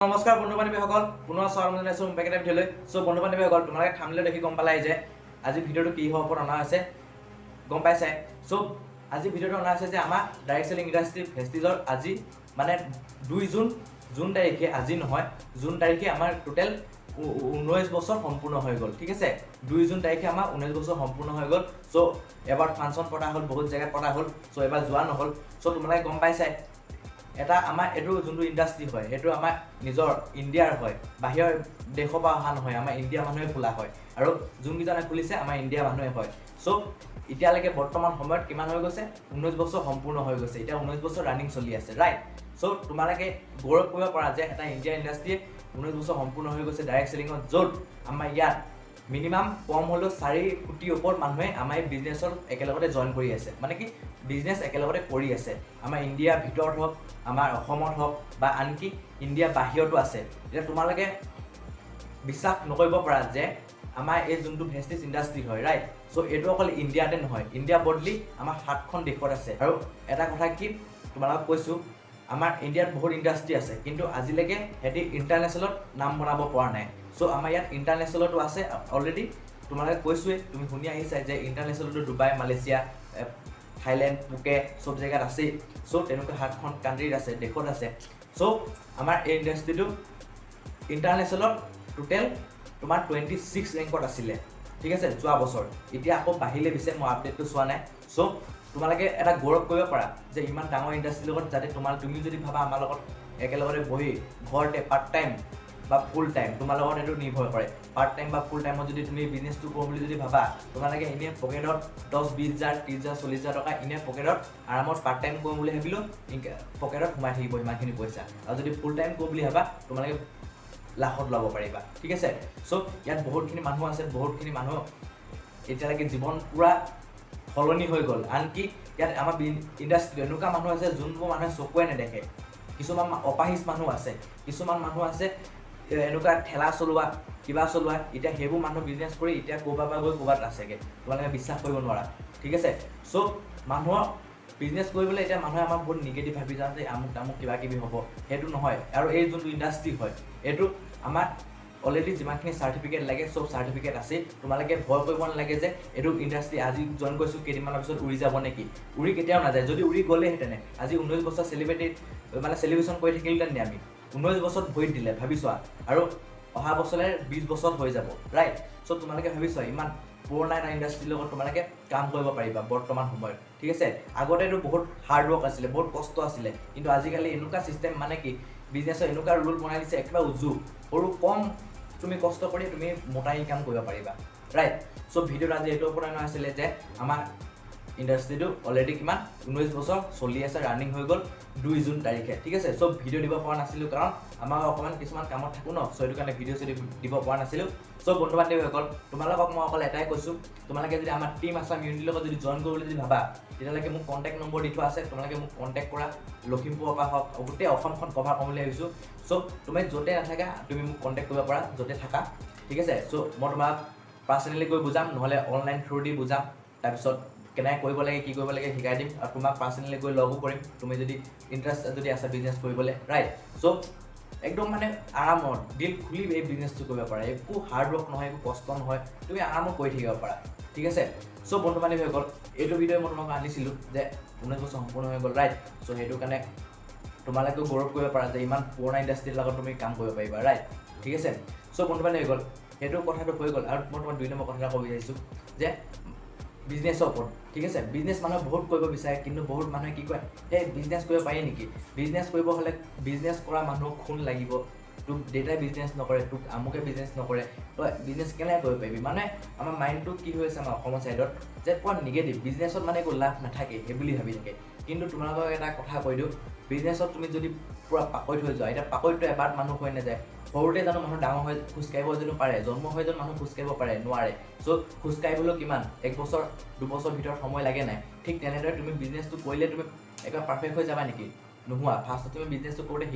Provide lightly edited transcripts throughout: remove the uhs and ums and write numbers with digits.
নমস্কাৰ বন্ধু বান্ধৱীসকল, পুনৰ স্বাগতম জনাইছোঁ মোৰ বেলেগ এটা ভিডিঅ'লৈ। চ' বন্ধু বান্ধৱীসকল, তোমালোকে থাম্বনেইল দেখি গম পালাই যে আজি ভিডিঅ'টো কি হোৱাৰ ওপৰত অনা হৈছে, গম পাইছাই। চ' আজি ভিডিঅ'টো অনা হৈছে যে আমাৰ ডাইৰেক্ট চেলিং ইণ্ডাষ্ট্ৰি ভেষ্টিজৰ আজি মানে 2 জুন, জুন তাৰিখে, আজি নহয়, জুন তাৰিখে আমাৰ টোটেল 19 বছৰ সম্পূৰ্ণ হৈ গ'ল, ঠিক আছে? 2 জুন তাৰিখে আমাৰ 19 বছৰ সম্পূৰ্ণ হৈ গ'ল। চ' এবাৰ ফাংচন পতা হ'ল, বহুত জেগাত পতা হ'ল। চ' এবাৰ যোৱা নহ'ল। চ' তোমালোকে গম পাইছাই, এটা আমাৰ এইটো যোনটো ইণ্ডাষ্ট্ৰি হয়, সেইটো আমাৰ নিজৰ ইণ্ডিয়াৰ হয়, বাহিৰৰ দেশৰ পৰা অহা নহয়। আমাৰ ইণ্ডিয়াৰ মানুহে খোলা হয় আৰু যোনকেইজনে খুলিছে আমাৰ ইণ্ডিয়াৰ মানুহে হয়। চ' এতিয়ালৈকে বৰ্তমান সময়ত কিমান হৈ গৈছে? 19 বছৰ সম্পূৰ্ণ হৈ গৈছে। এতিয়া 19 বছৰ ৰানিং চলি আছে, ৰাইট? চ' তোমালোকে গৌৰৱ কৰিব পাৰা যে এটা ইণ্ডিয়া ইণ্ডাষ্ট্ৰিয়ে 19 বছৰ সম্পূৰ্ণ হৈ গৈছে ডাইৰেক্ট চেলিঙত, য'ত আমাৰ ইয়াত মিনিমাম কম হ'লেও 4 কোটিৰ ওপৰত মানুহে আমাৰ এই বিজনেছত একেলগতে জইন কৰি আছে, মানে কি বিজনেছ একেলগতে কৰি আছে। আমাৰ ইণ্ডিয়াৰ ভিতৰত হওক, আমাৰ অসমত হওক বা আনকি ইণ্ডিয়াৰ বাহিৰতো আছে। এতিয়া তোমালোকে বিশ্বাস নকৰিব পাৰা যে আমাৰ এই যোনটো ভেষ্টিজ ইণ্ডাষ্ট্ৰি হয়, ৰাইট, চ' এইটো অকল ইণ্ডিয়াতে নহয়, ইণ্ডিয়া বদলি আমাৰ সাতখন দেশত আছে। আৰু এটা কথা কি তোমালোকক কৈছোঁ, আমাৰ ইণ্ডিয়াত বহুত ইণ্ডাষ্ট্ৰি আছে, কিন্তু আজিলৈকে সিহঁতি ইণ্টাৰনেশ্যনেলত নাম বনাব পৰা নাই। চ' আমাৰ ইয়াত ইণ্টাৰনেশ্যনেলতো আছে। অলৰেডি তোমালোকে কৈছোঁৱেই, তুমি শুনি আহিছা যে ইণ্টাৰনেশ্যনেলতো ডুবাই, মালয়েছিয়া, থাইলেণ্ড, পুকে চব জেগাত আছেই। চ' তেনেকুৱা সাতখন কাণ্ট্ৰিত আছে, দেশত আছে। চ' আমাৰ এই ইণ্ডাষ্ট্ৰিটো ইণ্টাৰনেশ্যনেলত টোটেল তোমাৰ 26 ৰেংকত আছিলে, ঠিক আছে, যোৱা বছৰ। এতিয়া আকৌ বাঢ়িলে পিছে, মই আপডেটটো চোৱা নাই। চ' তোমালোকে এটা গৌৰৱ কৰিব পাৰা যে ইমান ডাঙৰ ইণ্ডাষ্ট্ৰিৰ লগত যাতে তুমি যদি ভাবা আমাৰ লগত একেলগতে বহি ঘৰতে পাৰ্ট টাইম বা ফুল টাইম, তোমাৰ লগত সেইটো নিৰ্ভৰ কৰে, পাৰ্ট টাইম বা ফুল টাইমত যদি তুমি বিজনেছটো কৰোঁ বুলি যদি ভাবা, তোমালোকে এনেই পকেটত 10, 20 হাজাৰ, 30 হাজাৰ, 40 হাজাৰ টকা এনেই পকেটত আৰামত পাৰ্ট টাইম কৰোঁ বুলি ভাবিলেও পকেটত সোমাই থাকিব ইমানখিনি পইচা। আৰু যদি ফুল টাইম কৰোঁ বুলি ভাবা, তোমালোকে লাখত ল'ব পাৰিবা, ঠিক আছে? চ' ইয়াত বহুতখিনি মানুহ আছে, বহুতখিনি মানুহ এতিয়ালৈকে জীৱন পূৰা সলনি হৈ গ'ল। আনকি ইয়াত আমাৰ ইণ্ডাষ্ট্ৰিত এনেকুৱা মানুহ আছে যোনবোৰ মানুহে চকুৱে নেদেখে, কিছুমান অপাহিজ মানুহ আছে, কিছুমান মানুহ আছে এনেকুৱা ঠেলা চলোৱা, কিবা চলোৱা। এতিয়া সেইবোৰ মানুহ বিজনেছ কৰি এতিয়া ক'ৰবাৰ পৰা গৈ ক'ৰবাত আছেগৈ, তোমালোকে বিশ্বাস কৰিব নোৱাৰা, ঠিক আছে? চ' মানুহৰ বিজনেছ কৰিবলৈ এতিয়া মানুহে আমাক বহুত নিগেটিভ ভাবি যাওঁ যে আমুক তামুক কিবা কিবি হ'ব, সেইটো নহয়। আৰু এই যোনটো ইণ্ডাষ্ট্ৰি হয়, এইটো আমাৰ অলৰেডি যিমানখিনি চাৰ্টিফিকেট লাগে চব চাৰ্টিফিকেট আছেই। তোমালোকে ভয় কৰিব নালাগে যে এইটো ইণ্ডাষ্ট্ৰি আজি জইন কৰিছোঁ, কেইদিনমানৰ পিছত উৰি যাব নেকি। উৰি কেতিয়াও নাযায়। যদি উৰি গ'লেহেঁতেনে আজি 19 বছৰ চেলিব্ৰেটেড মানে চেলিব্ৰেশ্যন কৰি থাকিলোহেঁতেন আমি? 19 বছৰত ভৰিত দিলে, ভাবি চোৱা, আৰু অহা বছৰলৈ 20 বছৰত হৈ যাব, ৰাইট? চ' তোমালোকে ভাবি চোৱা, ইমান পুৰণা এটা ইণ্ডাষ্ট্ৰিৰ লগত তোমালোকে কাম কৰিব পাৰিবা বৰ্তমান সময়ত, ঠিক আছে? আগতেতো বহুত হাৰ্ড ৱৰ্ক আছিলে, বহুত কষ্ট আছিলে, কিন্তু আজিকালি এনেকুৱা ছিষ্টেম, মানে কি বিজনেছৰ এনেকুৱা ৰুল বনাই দিছে, একেবাৰে উজু, সৰু কম তুমি কষ্ট কৰি তুমি মোটা ইনকাম কৰিব পাৰিবা, ৰাইট? চ' ভিডিঅ'টো আজি এইটো ওপৰত অনা আছিলে যে আমাৰ ইণ্ডাষ্ট্ৰিটো অলৰেডি কিমান 19 বছৰ চলি আছে, ৰানিং হৈ গ'ল 2 জুন তাৰিখে, ঠিক আছে? চ' ভিডিঅ' দিব পৰা নাছিলোঁ কাৰণ আমাৰ অকণমান কিছুমান কামত থাকোঁ ন, চ' সেইটো কাৰণে ভিডিঅ' চিডিঅ' দিব পৰা নাছিলোঁ। চ' বন্ধু বান্ধৱীসকল, তোমালোকক মই অকল এটাই কৈছোঁ, তোমালোকে যদি আমাৰ টীম আছাম ইউনিটিৰ লগত যদি জইন কৰিবলৈ যদি ভাবা, তেতিয়াহ'লে মোক কণ্টেক্ট নম্বৰ দি থোৱা আছে, তোমালোকে মোক কণ্টেক্ট কৰা। লখিমপুৰৰ পৰা হওক, গোটেই অসমখন কভাৰ কৰিম বুলি ভাবিছোঁ। চ' তুমি য'তে নাথাকা, তুমি মোক কণ্টেক্ট কৰিব পাৰা, য'তে থাকা, ঠিক আছে? চ' মই তোমাক পাৰ্চনেলি গৈ বুজাম, নহ'লে অনলাইন থ্ৰু দি বুজাম। তাৰপিছত কেনেকৈ কৰিব লাগে, কি কৰিব লাগে শিকাই দিম আৰু তোমাক পাৰ্চনেলি গৈ লগো কৰিম, তুমি যদি ইণ্টাৰেষ্ট যদি আছে বিজনেছ কৰিবলৈ, ৰাইট? চ' একদম মানে আৰামত দিল খুলি এই বিজনেছটো কৰিব পাৰা। একো হাৰ্ড ৱৰ্ক নহয়, একো কষ্ট নহয়, তুমি আৰামত কৰি থাকিব পাৰা, ঠিক আছে? চ' বন্ধু বান্ধৱীসকল, এইটো ভিডিঅ' মই তোমাক আনিছিলোঁ যে 19 বছৰ সম্পূৰ্ণ হৈ গ'ল, ৰাইট? চ' সেইটো কাৰণে তোমালোকেও গৌৰৱ কৰিব পাৰা যে ইমান পুৰণা ইণ্ডাষ্ট্ৰীৰ লগত তুমি কাম কৰিব পাৰিবা, ৰাইট? ঠিক আছে। চ' বন্ধু বান্ধৱীসকল, সেইটো কথাটো হৈ গ'ল। আৰু মই তোমাক 2 নম্বৰ কথা এটা ক'ব বিচাৰিছোঁ যে বিজনেছৰ ওপৰত, ঠিক আছে? বিজনেছ মানুহে বহুত কৰিব বিচাৰে, কিন্তু বহুত মানুহে কি কয়, সেই বিজনেছ কৰিব পাৰি নেকি, বিজনেছ কৰিব হ'লে বিজনেছ কৰা মানুহক খুন লাগিব, তোক দেউতাই বিজনেছ নকৰে, তোক আমুকে বিজনেছ নকৰে, তই বিজনেছ কেনেকৈ কৰিব পাৰিবি? মানে আমাৰ মাইণ্ডটো কি হৈ আছে আমাৰ অসমৰ ছাইডত যে পূৰা নিগেটিভ, বিজনেছত মানে একো লাভ নাথাকে সেই বুলি ভাবি থাকে। কিন্তু তোমালোকক এটা কথা কৈ দিওঁ, বিজনেছত তুমি যদি পূৰা পাকৈত হৈ যোৱা, এতিয়া পাকৈতটো এবাৰত মানুহ হৈ নাযায়। সৰুতে জানো মানুহ ডাঙৰ হৈ খোজকাঢ়িব জানো পাৰে? জন্ম হৈ জানো মানুহ খোজকাঢ়িব পাৰে? নোৱাৰে। চ' খোজকাঢ়িবলৈও কিমান এক বছৰ 2 বছৰ ভিতৰত সময় লাগে নাই? ঠিক তেনেদৰে তুমি বিজনেছটো কৰিলে তুমি একেবাৰে পাৰফেক্ট হৈ যাবা নেকি? নোহোৱা। ফাৰ্ষ্টত তুমি বিজনেছটো কৰোঁতে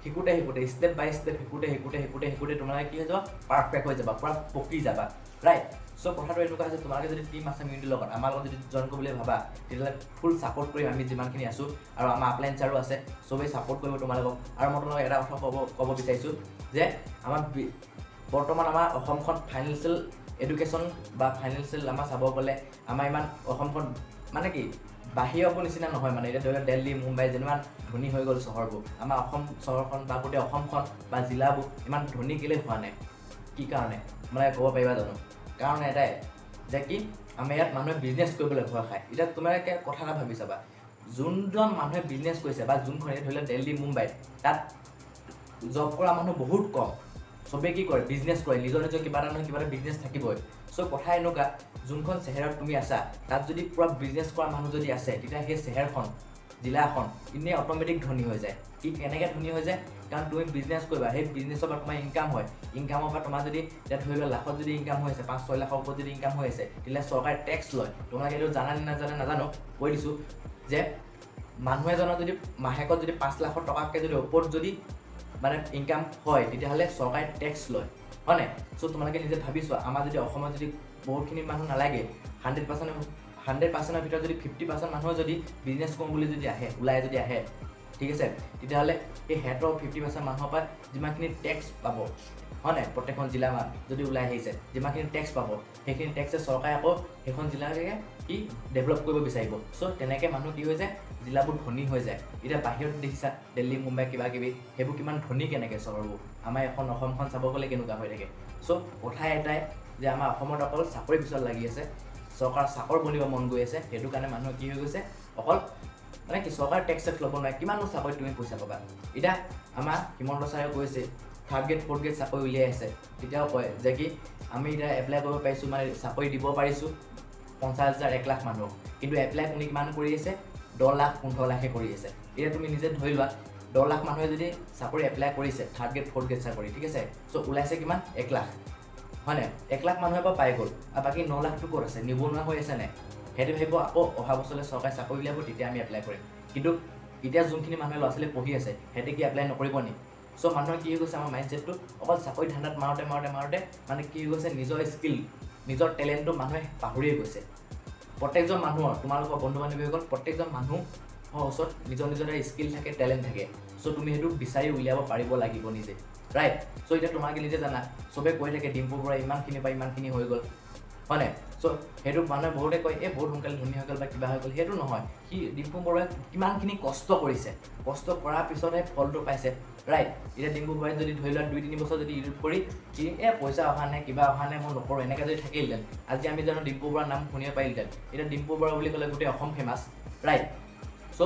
শিকোঁতে শিকোঁতে, ষ্টেপ বাই ষ্টেপ শিকোঁতে শিকোঁতে শিকোঁতে শিকোঁতে তোমালোকে কি হৈ যাবা? পাৰফেক্ট হৈ যাবা, পূৰা পকি যাবা। ৰাইট? চ' কথাটো এনেকুৱা হৈছে, তোমালোকে যদি টীম আছাম ইউনিটিৰ লগত আমাৰ লগত যদি জইন কৰিবলৈ ভাবা, তেতিয়াহ'লে ফুল ছাপৰ্ট কৰিম আমি যিমানখিনি আছোঁ, আৰু আমাৰ আপলাইন ছাৰো আছে, চবেই ছাপৰ্ট কৰিব তোমালোকক। আৰু মই তোমালোকক এটা কথা ক'ব বিচাৰিছোঁ যে আমাৰ বৰ্তমান আমাৰ অসমখন ফাইনেন্সিয়েল এডুকেশ্যন বা ফাইনেন্সিয়েল আমাৰ চাব গ'লে আমাৰ ইমান অসমখন মানে কি বাহিৰবোৰ নিচিনা নহয়। মানে এতিয়া ধৰি লওক দিল্লী, মুম্বাই যেনিবা ধনী হৈ গ'ল চহৰবোৰ, আমাৰ অসম চহৰখন বা গোটেই অসমখন বা জিলাবোৰ ইমান ধনী কেলৈ হোৱা নাই, কি কাৰণে মানে ক'ব পাৰিবা জানো? কাৰণ এটাই যে কি আমাৰ ইয়াত মানুহে বিজনেছ কৰিবলৈ ভয় খায়। এতিয়া তোমালোকে কথা এটা ভাবি চাবা, যোনজন মানুহে বিজনেছ কৰিছে বা যোনখন এতিয়া ধৰি লওক দিল্লী, মুম্বাইত তাত জব কৰা মানুহ বহুত কম, চবেই কি কৰে বিজনেছ কৰে, নিজৰ নিজৰ কিবা এটা নহয় কিবা এটা বিজনেছ থাকিবই। চ' কথা এনেকুৱা, যোনখন চেহেৰত তুমি আছা তাত যদি পূৰা বিজনেছ কৰা মানুহ যদি আছে, তেতিয়া সেই চেহেৰখন জিলাখন এনেই অট'মেটিক ধনী হৈ যায়। কি কেনেকৈ ধনী হৈ যায়? কাৰণ তুমি বিজনেছ কৰিবা, সেই বিজনেছৰ পৰা তোমাৰ ইনকাম হয়, ইনকামৰ পৰা তোমাৰ যদি এতিয়া ধৰি লোৱা লাখত যদি ইনকাম হৈ আছে, 5-6 লাখৰ ওপৰত যদি ইনকাম হৈ আছে, তেতিয়াহ'লে চৰকাৰে টেক্স লয়। তোমালোকে এইটো জানা নে নাজানা নাজানো, কৈ দিছোঁ যে মানুহ এজনৰ যদি মাহেকত যদি 5 লাখৰ টকাতকৈ যদি ওপৰত যদি মানে ইনকাম হয়, তেতিয়াহ'লে চৰকাৰে টেক্স লয়, হয় নাই? চ' তোমালোকে নিজে ভাবি চোৱা, আমাৰ যদি অসমত যদি বহুতখিনি মানুহ নালাগে, 100%ৰ ভিতৰত যদি 50% মানুহে যদি বিজনেছ কৰোঁ বুলি যদি আহে, ওলাই যদি আহে, ঠিক আছে, তেতিয়াহ'লে সেই সিহঁতৰ 50% মানুহৰ পৰা যিমানখিনি টেক্স পাব, হয় নাই, প্ৰত্যেকখন জিলা যদি ওলাই আহিছে যিমানখিনি টেক্স পাব, সেইখিনি টেক্সে চৰকাৰে আকৌ সেইখন জিলাকে কি ডেভেলপ কৰিব বিচাৰিব। চ' তেনেকৈ মানুহ কি হৈ যায়, জিলাবোৰ ধনী হৈ যায়। এতিয়া বাহিৰত দেখিছা দিল্লী, মুম্বাই কিবা কিবি সেইবোৰ কিমান ধনী কেনেকৈ চহৰবোৰ, আমাৰ এখন অসমখন চাব গ'লে কেনেকুৱা হৈ থাকে। চ' কথা এটাই যে আমাৰ অসমত অকল চাকৰি পিছত লাগি আছে, চৰকাৰ চাকৰ বনিব মন গৈ আছে, সেইটো কাৰণে মানুহ কি হৈ গৈছে, অকল মানে কি চৰকাৰে টেক্স চেক্স ল'ব নোৱাৰে, কিমাননো চাকৰিত তুমি পইচা পাবা। এতিয়া আমাৰ হিমন্ত ছাৰে কৈছে 3rd grade 4th grade চাকৰি উলিয়াই আছে, তেতিয়াও কয় যে কি আমি এতিয়া এপ্লাই কৰিব পাৰিছোঁ, মানে চাকৰি দিব পাৰিছোঁ 50,000 1 লাখ মানুহক, কিন্তু এপ্লাই কোনে কিমান কৰি আছে, 10 লাখ 15 লাখে কৰি আছে। এতিয়া তুমি নিজে ধৰি লোৱা 10 লাখ মানুহে যদি চাকৰি এপ্লাই কৰিছে 3rd grade 4th grade চাকৰি, ঠিক আছে, চ' ওলাইছে কিমান 1 লাখ, হয় নাই? 1 লাখ মানুহে পৰা পাই গ'ল, আৰু বাকী 9 লাখটো ক'ত আছে, নিবনুৱা হৈ আছে নাই? সেইটো ভাবিব আকৌ অহা বছৰলৈ চৰকাৰে চাকৰি উলিয়াব, তেতিয়া আমি এপ্লাই কৰিম। কিন্তু এতিয়া যোনখিনি মানুহে ল'ৰা ছোৱালী পঢ়ি আছে সিহঁতে কি এপ্লাই নকৰিব নি? চ' মানুহৰ কি হৈ গৈছে, আমাৰ মাইণ্ডছেটটো অকল চাকৰি ধান্দাত মাৰোঁতে মাৰোঁতে মাৰোঁতে মানে কি হৈ গৈছে, নিজৰ স্কিল নিজৰ টেলেণ্টটো মানুহে পাহৰিয়ে গৈছে। প্ৰত্যেকজন মানুহৰ, তোমালোকৰ বন্ধু বান্ধৱীসকল, প্ৰত্যেকজন মানুহৰ ওচৰত নিজৰ নিজৰ এটা স্কিল থাকে, টেলেণ্ট থাকে। চ' তুমি সেইটো বিচাৰি উলিয়াব পাৰিব লাগিব নিজে, ৰাইট? চ' এতিয়া তোমালোকে নিজে জানা, চবেই কৈ থাকে ডিম্পুৰ পৰা ইমানখিনি বা ইমানখিনি হৈ গ'ল, হয় নাই? চ' সেইটো মানুহে বহুতে কয় এই বহুত সোনকালে ধনী হৈ গ'ল বা কিবা হৈ গ'ল, সেইটো নহয়। সি ডিম্পু বৰুৱাই কিমানখিনি কষ্ট কৰিছে, কষ্ট কৰাৰ পিছতহে ফলটো পাইছে, ৰাইট? এতিয়া ডিম্পু বৰুৱাই যদি ধৰি লোৱা 2-3 বছৰ যদি ইউটিউব কৰি কি এই পইচা অহা নাই, কিবা অহা নাই, মই নকৰোঁ, এনেকৈ যদি থাকিলহেঁতেন, আজি আমি জানো ডিম্পু বৰুৱাৰ নাম শুনিব পাৰিলোহেঁতেন? এতিয়া ডিম্পু বৰুৱা বুলি ক'লে গোটেই অসম ফেমাছ, ৰাইট? চ'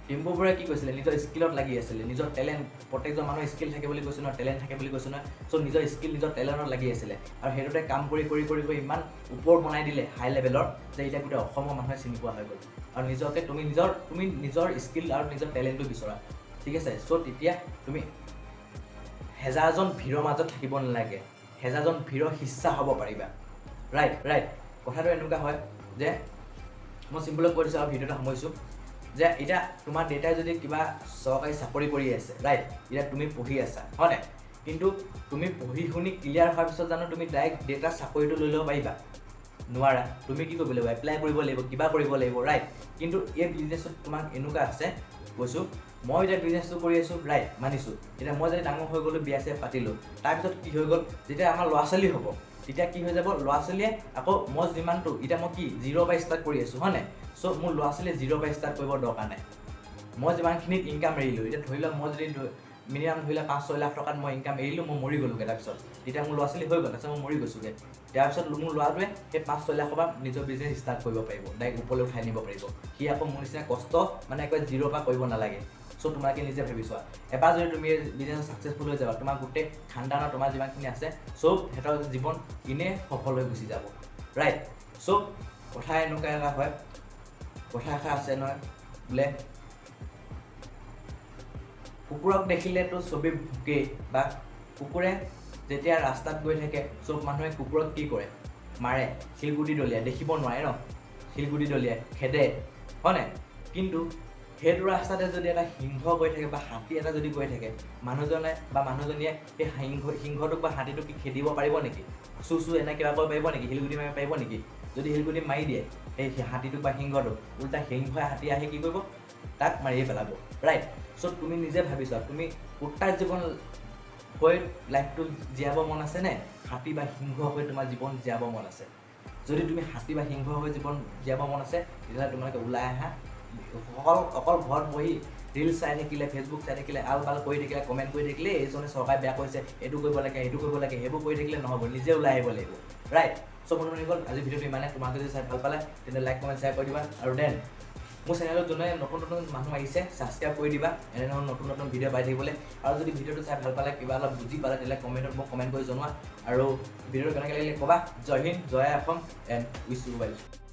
ডিম্পু বৰুৱাই কি কৈছিলে, নিজৰ স্কিলত লাগি আছিলে, নিজৰ টেলেণ্ট, প্ৰত্যেকজন মানুহৰ স্কিল থাকে বুলি কৈছোঁ নহয়, টেলেণ্ট থাকে বুলি কৈছোঁ নহয়, চ' নিজৰ স্কিল নিজৰ টেলেণ্টত লাগি আছিলে, আৰু সেইটোতে কাম কৰি কৰি কৰি কৰি ইমান ওপৰ বনাই দিলে হাই লেভেলৰ যে এতিয়া গোটেই অসমৰ মানুহে চিনি পোৱা হৈ গ'ল। আৰু নিজকে তুমি নিজৰ স্কিল আৰু নিজৰ টেলেণ্টটো বিচৰা, ঠিক আছে? চ' তেতিয়া তুমি হেজাৰজন ভিৰৰ মাজত থাকিব নালাগে, হেজাৰজন ভিৰৰ হিচ্ছা হ'ব পাৰিবা, ৰাইট? ৰাইট, কথাটো এনেকুৱা হয় যে মই চিম্পলত কৈ দিছোঁ আৰু ভিডিঅ'টো সামৰিছোঁ যে এতিয়া তোমাৰ দেউতাই যদি কিবা চৰকাৰী চাকৰি কৰি আছে, ৰাইট, এতিয়া তুমি পঢ়ি আছা, হয় নাই? কিন্তু তুমি পঢ়ি শুনি ক্লিয়াৰ হোৱাৰ পিছত জানো তুমি ডাইৰেক্ট দেউতাৰ চাকৰিটো লৈ ল'ব পাৰিবা? নোৱাৰা। তুমি কি কৰিব লাগিব, এপ্লাই কৰিব লাগিব, কিবা কৰিব লাগিব, ৰাইট? কিন্তু এই বিজনেছত তোমাক এনেকুৱা আছে, কৈছোঁ মই এতিয়া বিজনেছটো কৰি আছোঁ, ৰাইট, মানিছোঁ। এতিয়া মই যদি ডাঙৰ হৈ গ'লোঁ, বিয়া চিয়া পাতিলোঁ, তাৰপিছত কি হৈ গ'ল, যেতিয়া আমাৰ ল'ৰা ছোৱালী হ'ব তেতিয়া কি হৈ যাব, ল'ৰা ছোৱালীয়ে আকৌ মই যিমানটো এতিয়া মই কি জিৰ' পৰা ষ্টাৰ্ট কৰি আছোঁ, হয় নাই? চ' মোৰ ল'ৰা ছোৱালীয়ে জিৰ' পৰা ষ্টাৰ্ট কৰিব দৰকাৰ নাই। মই যিমানখিনিত ইনকাম এৰিলোঁ, এতিয়া ধৰি লওক মই যদি মিনিমাম ধৰি লওক 5-6 লাখ টকাত মই ইনকাম এৰিলোঁ, মই মৰি গ'লোগৈ, তাৰপিছত তেতিয়া মোৰ ল'ৰা ছোৱালী হৈ গ'ল, তাৰপিছত মই মৰি গৈছোঁগৈ, তাৰপিছত মোৰ ল'ৰাটোৱে সেই 5-6 লাখৰ পৰা নিজৰ বিজনেছ ষ্টাৰ্ট কৰিব পাৰিব, ডাইৰেক্ট ওপৰলৈ উঠাই নিব পাৰিব। সি আকৌ মোৰ নিচিনা কষ্ট মানে একেবাৰে জিৰ' পৰা কৰিব নালাগে। চ' তোমালোকে নিজে ভাবি চোৱা, এবাৰ যদি তুমি বিজনেছ ছাকচেছফুল হৈ যাবা, তোমাৰ গোটেই খানদানৰ তোমাৰ যিমানখিনি আছে চব সিহঁতৰ জীৱন এনেই সফল হৈ গুচি যাব, ৰাইট? চ' কথা এনেকুৱা এটা হয়, কথা এষাৰ আছে নহয় বোলে কুকুৰক দেখিলেতো চবেই ভুকেই, বা কুকুৰে যেতিয়া ৰাস্তাত গৈ থাকে চব মানুহে কুকুৰক কি কৰে, মাৰে, শিলগুটি দলিয়াই, দেখিব নোৱাৰে ন, শিলগুটি দলিয়াই খেদে, হয় নাই? কিন্তু সেইটো ৰাস্তাতে যদি এটা সিংহ গৈ থাকে বা হাতী এটা যদি গৈ থাকে, মানুহজনে বা মানুহজনীয়ে সেই সিংহটোক বা হাতীটোক কি খেদিব পাৰিব নেকি? চু চু এনে কিবা কৰিব পাৰিব নেকি? শিলগুটি মাৰিব পাৰিব নেকি? যদি শিলগুটি মাৰি দিয়ে সেই হাতীটোক বা সিংহটোক, উল্টা সিংহই হাতী আহি কি কৰিব? তাক মাৰিয়ে পেলাব, ৰাইট? চ' তুমি নিজে ভাবি চোৱা, তুমি কুত্তাৰ জীৱন হৈ লাইফটো জীয়াব মন আছেনে হাতী বা সিংহ হৈ তোমাৰ জীৱন জীয়াব মন আছে? যদি তুমি হাতী বা সিংহ হৈ জীৱন জীয়াব মন আছে, তেতিয়াহ'লে তোমালোকে ওলাই আহা। অকল অকল ঘৰত বহি ৰিলচ চাই থাকিলে, ফেচবুক চাই থাকিলে, আল বাল কৰি থাকিলে, কমেণ্ট কৰি থাকিলে, এইজনে চৰকাৰে বেয়া কৰিছে, এইটো কৰিব লাগে, সেইটো কৰিব লাগে, সেইবোৰ কৰি থাকিলে নহ'ব, নিজে ওলাই আহিব লাগিব, ৰাইট? চ' বন্ধু বান্ধৱীসকল, আজি ভিডিঅ'টো ইমানে। তোমালোকে যদি চাই ভাল পালে তেন্তে লাইক, কমেণ্ট, শ্বেয়াৰ কৰি দিবা। আৰু then মোৰ চেনেলত যোনে নতুন নতুন মানুহ আহিছে, ছাবস্ক্ৰাইব কৰি দিবা এনেধৰণৰ নতুন নতুন ভিডিঅ' পাই থাকিবলৈ। আৰু যদি ভিডিঅ'টো চাই ভাল পালে, কিবা অলপ বুজি পালে, তেতিয়াহ'লে কমেণ্টত মোক কমেণ্ট কৰি জনোৱা। আৰু ভিডিঅ'টো কেনেকৈ লাগিলে ক'বা। জয় হিন্দ, জয় Assam, and wish U well.